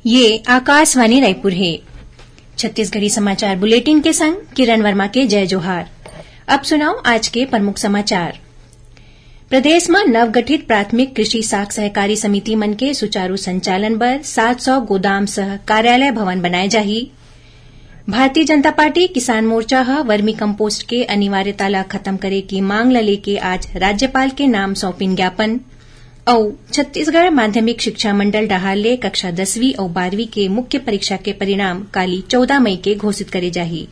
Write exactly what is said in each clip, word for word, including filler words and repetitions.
ये आकाशवाणी रायपुर हे। छत्तीसगढ़ी समाचार बुलेटिन के संग किरण वर्मा के जय जोहार। अब सुनव आज के प्रमुख समाचार। प्रदेश म नवगठित प्राथमिक कृषि साख सहकारी समिति मन के सुचारू संचालन बर सात सौ गोदाम सह कार्यालय भवन बनाए जाही। भारतीय जनता पार्टी किसान मोर्चा ह वर्मी कंपोस्ट के अनिवार्यता ल खत्म करे के मांग ल लेके आज राज्यपाल के नाम सौंपिन ज्ञापन। अउ छत्तीसगढ़ माध्यमिक शिक्षा मंडल डहार ले कक्षा दसवीं अउ बारहवीं के मुख्य परीक्षा के परिणाम काली चौदह मई के घोषित करे जाही।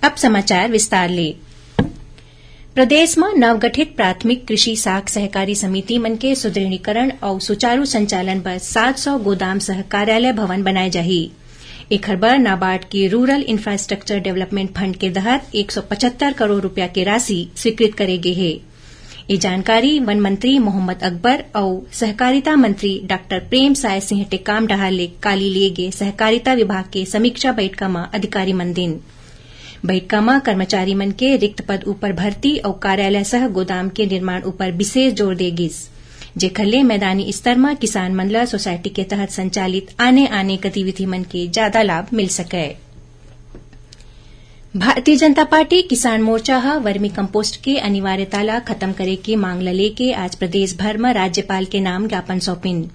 अब समाचार विस्तार ले। प्रदेश म नवगठित प्राथमिक कृषि साख सहकारी समिति मन के सुदृढ़ीकरण अउ सुचारू संचालन बर सात सौ गोदाम सह कार्यालय भवन बनाए जाही। एखर बर नाबार्ड के रूरल इंफ्रास्ट्रक्चर डेवलपमेंट फंड के तहत एक सौ पचहत्तर करोड़ रुपया के राशि स्वीकृत करे गे हे। ये जानकारी वन मंत्री मोहम्मद अकबर अउ सहकारिता मंत्री डॉक्टर प्रेम साय सिंह टेकाम डहार ले काली लिए गे सहकारिता विभाग के समीक्षा बैठका म अधिकारी मन दिन। बैठका म कर्मचारी मन के रिक्त पद ऊपर भर्ती अउ कार्यालय सह गोदाम के निर्माण ऊपर विशेष जोर दे गिस, जेखर ले मैदानी स्तर म किसान मन ल सोसाइटी के तहत संचालित आने-आने गतिविधि मन के जादा लाभ मिल सकय। भारतीय जनता पार्टी किसान मोर्चा ह वर्मी कंपोस्ट के अनिवार्यता ल खत्म करे के मांग ल लेके आज प्रदेश भर म राज्यपाल के नाम ज्ञापन सौंपिन।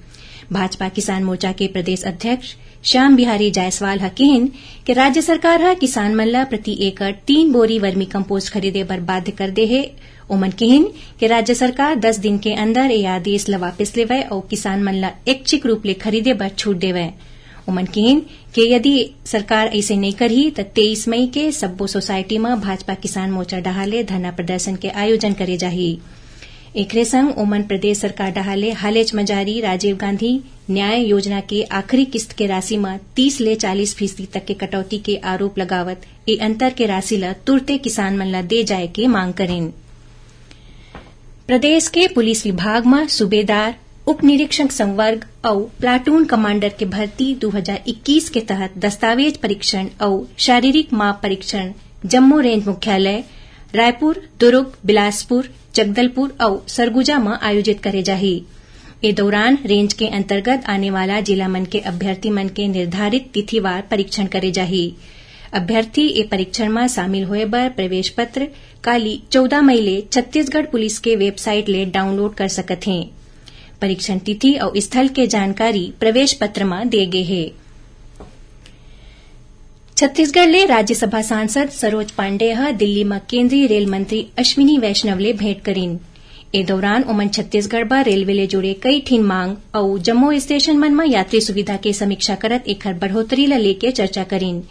भाजपा किसान मोर्चा के प्रदेश अध्यक्ष श्याम बिहारी जायसवाल ह किहिन कि राज्य सरकार ह किसान मन ल प्रति एकड़ तीन बोरी वर्मी कंपोस्ट खरीदे बर बाध्य कर दे हे। ओमन किहिन कि राज्य सरकार दस दिन के अंदर ये आदेश ल वापस लेवय अउ किसान मन ल ऐच्छिक रूप ले खरीदे बर छूट देवय। ओमन किहिन कि यदि सरकार अइसे नइ करही, त तेईस मई के सब्बो सोसाइटी म भाजपा किसान मोर्चा डहार ले धरना प्रदर्शन के आयोजन करे जाही। एकरे संग ओमन प्रदेश सरकार डहार ले हालेच म जारी राजीव गांधी न्याय योजना के आखिरी किस्त के राशि म तीस ले चालीस फीसदी तक के कटौती के आरोप लगावत ए अंतर के राशि ल तुरते किसान मन ल दे जाए के मांग करिन। प्रदेश के पुलिस विभाग म सूबेदार, उप निरीक्षक संवर्ग अउ प्लाटून कमांडर के भर्ती दू हजार इक्कीस के तहत दस्तावेज परीक्षण अउ शारीरिक माप परीक्षण जम्मो रेंज मुख्यालय रायपुर, दुर्ग, बिलासपुर, जगदलपुर अउ सरगुजा म आयोजित करे जाही। ए दौरान रेंज के अंतर्गत आने वाला जिला मन के अभ्यर्थी मन के निर्धारित तिथिवार परीक्षण करे जाही। अभ्यर्थी ए परीक्षण म शामिल होए बर प्रवेश पत्र काली चौदह मई ले छत्तीसगढ़ पुलिस के वेबसाइट ले डाउनलोड कर सकत हें। परीक्षण तिथि अउ स्थल के जानकारी प्रवेश पत्र म दे गे हे। छत्तीसगढ़ ले राज्यसभा सांसद सरोज पांडेय ह दिल्ली म केंद्रीय रेल मंत्री अश्विनी वैष्णव ले भेंट करिन। ए दौरान ओमन छत्तीसगढ़ बर रेलवे ले जुड़े कई ठिन मांग अउ जम्मो स्टेशन मन म यात्री सुविधा के समीक्षा करत एखर बढ़ोतरी ल लेके चर्चा करिन।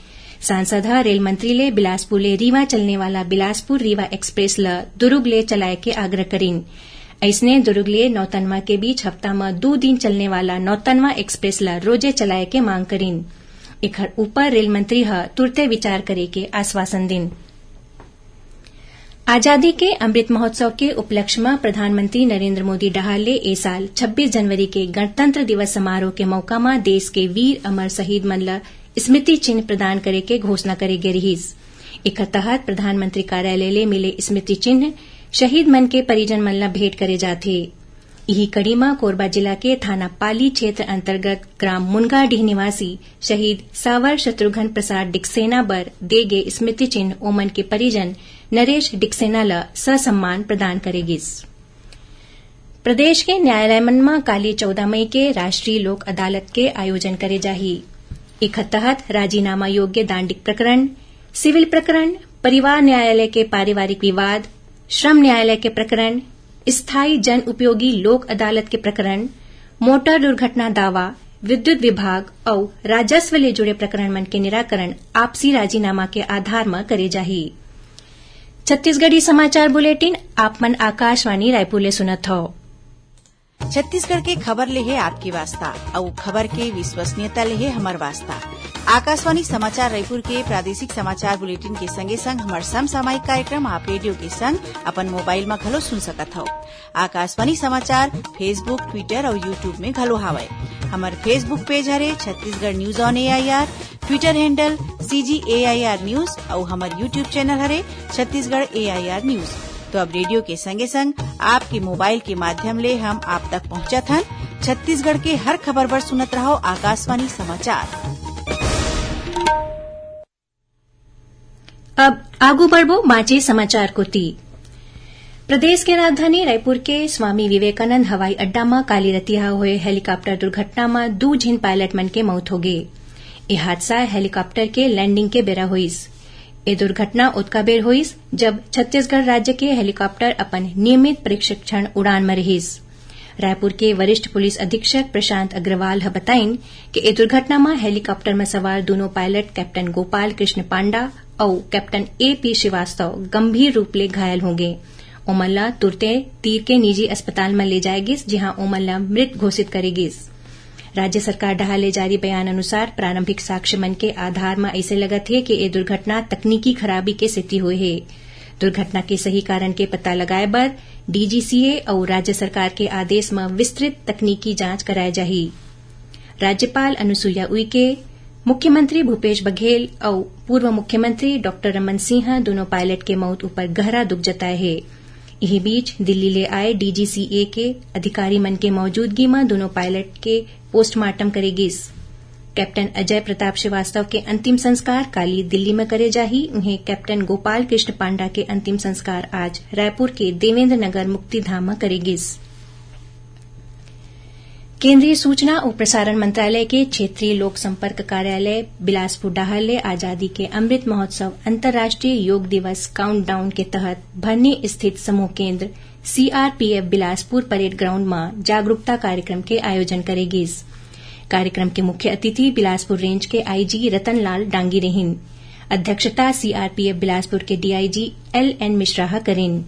सांसद ह रेल मंत्री ले बिलासपुर ले रीवा चलने वाला बिलासपुर रीवा एक्सप्रेस ल दुरुग ले चलाए के आग्रह करिन। अइसने दुरुग ले नौतनवा के बीच हफ्ता म दू दिन चलने वाला नौतनवा एक्सप्रेस ल रोजे चलाए के मांग करिन। एखर ऊपर रेल मंत्री ह तुरते विचार करे के आश्वासन दिन। आजादी के अमृत महोत्सव के उपलक्ष्य म प्रधानमंत्री नरेंद्र मोदी डहार ले ए साल छब्बीस जनवरी के गणतंत्र दिवस समारोह के मौका म देश के वीर अमर शहीद मन ल स्मृति चिन्ह प्रदान करे के घोषणा करे गे रिहिस। एखर तहत प्रधानमंत्री कार्यालय ले मिले स्मृति चिन्ह शहीद मन के परिजन मन ल भेंट करे जाथे। इही कड़ी म कोरबा जिला के थाना पाली क्षेत्र अंतर्गत ग्राम मुनगाडीह निवासी शहीद सावर शत्रुघ्न प्रसाद डिकसेना बर दे गे स्मृति चिन्ह ओमन के परिजन नरेश डिकसेना ल ससम्मान प्रदान करे गिस। प्रदेश के न्यायालय मन म काली चौदह मई के राष्ट्रीय लोक अदालत के आयोजन करे जाही। एखर तहत राजीनामा योग्य दांडिक प्रकरण, सिविल प्रकरण, परिवार न्यायालय के पारिवारिक विवाद, श्रम न्यायालय के प्रकरण, स्थायी जन उपयोगी लोक अदालत के प्रकरण, मोटर दुर्घटना दावा, विद्युत विभाग अउ राजस्व ले जुड़े प्रकरण मन के निराकरण आपसी राजीनामा के आधार म करे जाही। छत्तीसगढ़ी समाचार बुलेटिन आप मन आकाशवाणी रायपुर ले सुनत हव। छत्तीसगढ़ के खबर ले हे आपके वास्ता, अउ खबर के विश्वसनीयता ले हे हमर वास्ता। आकाशवाणी समाचार रायपुर के प्रादेशिक समाचार बुलेटिन के संगे संग हमर समसामयिक कार्यक्रम आप रेडियो के संग अपन मोबाइल म घलो सुन सकत हव। आकाशवाणी समाचार Facebook, Twitter अउ YouTube में घलो हावय। हमर Facebook पेज हरे Chhattisgarh news on AIR, Twitter handle CG AIR news अउ हमर YouTube चैनल हरे छत्तीसगढ़ एआईआर न्यूज। तो अब रेडियो के संगे संग आपके मोबाइल के माध्यम ले हम आप तक पहुंचत हन। छत्तीसगढ़ के हर खबर बर सुनत रहव आकाशवाणी समाचार। अब आगू बढ़बो बाँचे समाचार कोति। प्रदेश के राजधानी रायपुर के स्वामी विवेकानंद हवाई अड्डा म काली रतिहा होए हेलीकॉप्टर दुर्घटना म दू झिन पायलट मन के मौत होगे। ए हादसा हेलीकॉप्टर के लैंडिंग के बेरा होइस। ए दुर्घटना ओतका बेर होइस, जब छत्तीसगढ़ राज्य के हेलीकॉप्टर अपन नियमित प्रशिक्षण उड़ान म रिहिस। रायपुर के वरिष्ठ पुलिस अधीक्षक प्रशांत अग्रवाल ह बताइन कि ए दुर्घटना म हेलीकॉप्टर म सवार दूनों पायलट कैप्टन गोपाल कृष्ण पांडा अउ कैप्टन ए पी श्रीवास्तव गंभीर रूप ले घायल होगे। ओमन ला तुरते तीर के निजी अस्पताल म ले जाए गिस, जिहां ओमन ला मृत घोषित करे गिस। राज्य सरकार डहार ले जारी बयान अनुसार, प्रारंभिक साक्ष्य मन के आधार म अइसे लगत हे कि ए दुर्घटना तकनीकी खराबी के सेती होए हे। दुर्घटना के सही कारण के पता लगाए बर डीजीसीए अउ राज्य सरकार के आदेश म विस्तृत तकनीकी जांच कराए जाही। राज्यपाल अनुसुईया उइके, मुख्यमंत्री भूपेश बघेल अउ पूर्व मुख्यमंत्री डॉक्टर रमन सिंह ह दूनों पायलट के मौत ऊपर गहरा दुख जताए हे। इही बीच दिल्ली ले आए डीजीसीए के अधिकारी मन के मौजूदगी म दूनों पायलट के पोस्टमार्टम करे गिस। कैप्टन अजय प्रताप श्रीवास्तव के अंतिम संस्कार काली दिल्ली म करे जाही। उहें, कैप्टन गोपाल कृष्ण पांडा के अंतिम संस्कार आज रायपुर के देवेंद्र नगर मुक्तिधाम म करे गिस। केंद्रीय सूचना अउ प्रसारण मंत्रालय के क्षेत्रीय लोक संपर्क कार्यालय बिलासपुर डहार ले आजादी के अमृत महोत्सव अंतर्राष्ट्रीय योग दिवस काउंटडाउन के तहत भरनी स्थित समूह केंद्र सीआरपीएफ बिलासपुर परेड ग्राउंड म जागरूकता कार्यक्रम के आयोजन करे गिस। कार्यक्रम के मुख्य अतिथि बिलासपुर रेंज के आईजी रतनलाल डांगी रहिन। अध्यक्षता सीआरपीएफ बिलासपुर के डीआईजी एल एन मिश्रा ह करिन।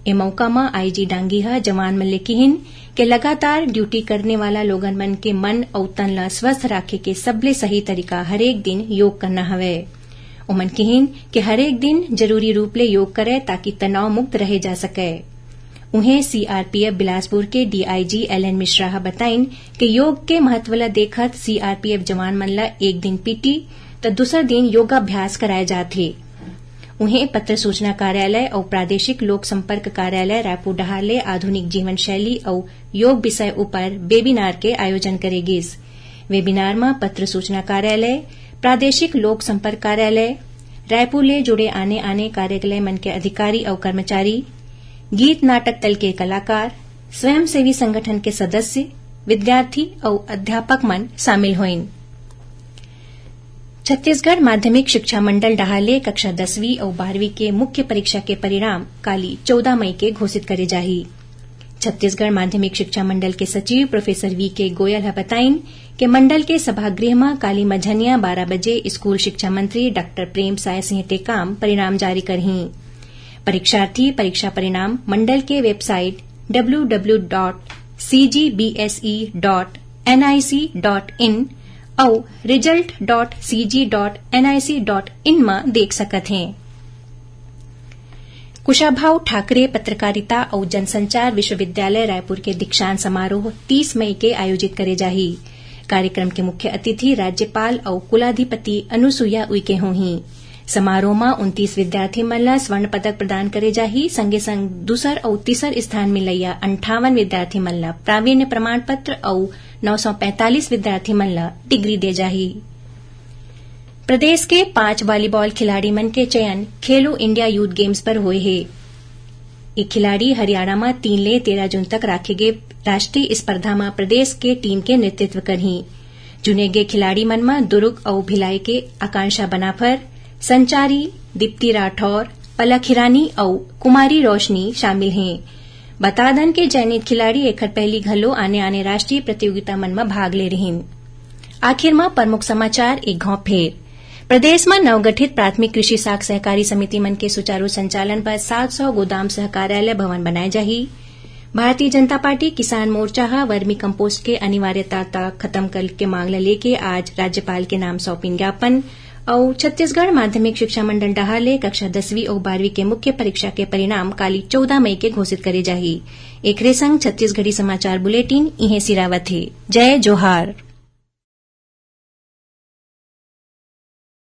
ए मौका म आईजी डांगी ह जवान मन ले किहिन के लगातार ड्यूटी करने वाला लोगन मन के मन अउ तन ल स्वस्थ राखे के सबले सही तरीका हरेक दिन योग करना हवय। ओमन किहिन के हरेक दिन जरूरी रूप ले योग करय, ताकि तनाव मुक्त रहे जा सकय। उहें, सीआरपीएफ बिलासपुर के डीआईजी एल एन मिश्रा ह बताइन के योग के महत्व ल देखत सीआरपीएफ जवान मन ल एक दिन पीटी, त दूसर दिन योगाभ्यास कराए जात हे। उहें, पत्र सूचना कार्यालय अउ प्रादेशिक लोक संपर्क कार्यालय रायपुर डहार ले आधुनिक जीवन शैली अउ योग विषय ऊपर वेबिनार के आयोजन करे गिस। वेबिनार म पत्र सूचना कार्यालय, प्रादेशिक लोक संपर्क कार्यालय रायपुर ले जुड़े आने-आने कार्यालय मन के अधिकारी अउ कर्मचारी, गीत नाटक दल के कलाकार, स्वयंसेवी संगठन के सदस्य, विद्यार्थी अउ अध्यापक मन शामिल होइन। छत्तीसगढ़ माध्यमिक शिक्षा मंडल डहार ले कक्षा दसवीं अउ बारहवीं के मुख्य परीक्षा के परिणाम काली चौदह मई के घोषित करे जाही। छत्तीसगढ़ माध्यमिक शिक्षा मंडल के सचिव प्रोफेसर वी के गोयल ह बताइन के मंडल के सभागृह म काली मझनिया बारह बजे स्कूल शिक्षा मंत्री डॉक्टर प्रेमसाय सिंह टेकाम परिणाम जारी करहीं। परीक्षार्थी परीक्षा परिणाम मंडल के website W W dot C G B S E dot N I C dot in अउ result dot C G dot N I C dot in म देख सकत हें। कुशाभाऊ ठाकरे पत्रकारिता अउ जनसंचार विश्वविद्यालय रायपुर के दीक्षांत समारोह तीस मई के आयोजित करे जाही। कार्यक्रम के मुख्य अतिथि राज्यपाल अउ कुलाधिपति अनुसुईया उइके होही। समारोह म उनतीस विद्यार्थी मन ल स्वर्ण पदक प्रदान करे जाही। संगे संग दूसर अउ तीसर स्थान मिलइया अंठावन विद्यार्थी मन ल प्रावीण्य प्रमाण पत्र अउ नौ सौ पैंतालीस विद्यार्थी मन ल डिग्री दे जाही। प्रदेश के पांच वॉलीबॉल खिलाड़ी मन के चयन खेलो इंडिया यूथ गेम्स बर होए हे। ये खिलाड़ी हरियाणा म तीन ले तेरह जून तक राखे गे राष्ट्रीय स्पर्धा म प्रदेश के टीम के नेतृत्व करही। चुने गे खिलाड़ी मन म दुर्ग अउ भिलाई के आकांक्षा बनाफर, संचारी, दीप्ति राठौर, पलख हिरानी अउ कुमारी रोशनी शामिल हें। बता दन के चयनित खिलाड़ी एखर पहिली घलो आने-आने राष्ट्रीय प्रतियोगिता मन म भाग ले रिहिन। आखिर म प्रमुख समाचार एक घांव फेर। प्रदेश म नवगठित प्राथमिक कृषि साख सहकारी समिति मन के सुचारू संचालन बर सात सौ गोदाम सह कार्यालय भवन बनाए जाही। भारतीय जनता पार्टी किसान मोर्चा ह वर्मी कंपोस्ट के अनिवार्यता तक खत्म करे के मांग ल लेके आज राज्यपाल के नाम सौंपिन ज्ञापन। अउ छत्तीसगढ़ माध्यमिक शिक्षा मंडल डहार ले कक्षा दसवीं अउ बारहवीं के मुख्य परीक्षा के परिणाम काली चौदह मई के घोषित करे जाही। एखरे संग छत्तीसगढ़ी समाचार बुलेटिन इहें सिरावत हे। जय जोहार।